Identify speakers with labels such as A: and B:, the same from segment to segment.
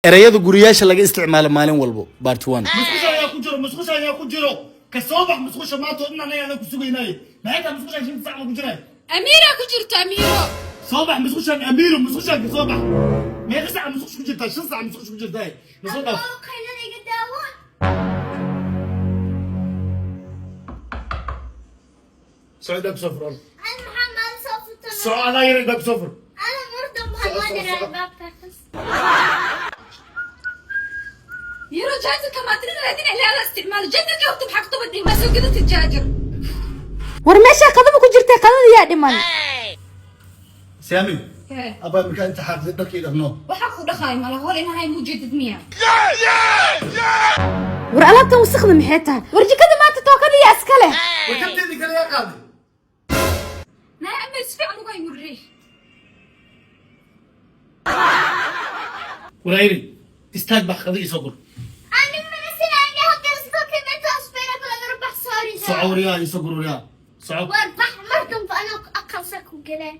A: Ereyada guriyaasha laga isticmaalo maalin walbo, part 1.
B: Musqusha ayaa ku jiro, musqusha ayaa ku jiro. Ka soo bax musqusha, maanta oo dhan anaga adaa ku sugaynaaye. Maxay tahay musqushan 5 sac ku jiray?
C: Amiira ku jirto, Amiiro.
B: Soo bax musqushan, Amiiro, musqushan ka soo bax. Meeqa sac musqusha ku jirtaa? 5 sac musqusha ku jirtaa, na soo dhaaf.
D: Qayladayga daawo.
B: Soco, ilbaab soo fur.
D: Ana maxaa maalin soo furtana?
B: Soco, adaa yar, ilbaab soo fur.
D: Ana murda maxaa
B: Soco, soco,
D: loo
B: soco.
D: albaabkaas?
C: Miro, jaajarka maadrida raadin ilaala isticmaalo jaajarka horta. Maxaa ku tabadii ma soo gadatid jaajar?
E: War meeshaa qadaba ku jirtay, qadada yaa dhiman.
B: Saami abaa, markaa inta xaaqday dharkii dhaqno.
C: Waxaa ku dhaqaay mala hor inahay mujeedid miya?
E: War alaabtan wasaqda maxay tahay? War jikada maanta tookada yaa iska leh?
B: Warkabteedii kale yaa qaaday?
C: Naa Amir, si fiican uga murri.
B: Walaayiri, istaag, bax, qada ii soo gur.
D: Ani mana sinaaga halkan kibeta spera kala garbax sorry.
B: Soco waryaa, ii soo gur waryaa, soco.
D: War bax, mar dambe anaa aqalsa ku galeen.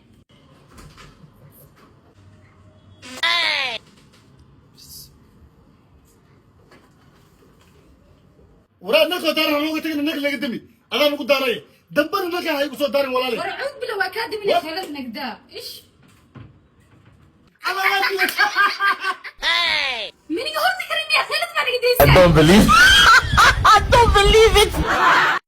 B: Waraa nalkoo daaran looga tagina, nalka laga dami, adaa nagu daaray dambana nalkan ha igu soo daarin, walaalay.
C: War cuud bila waa kaa dimina khalad nagdaa ish. Miniga horta karin miya? Khalad baa naga daysaa.
A: Don't believe.
E: I don't believe it.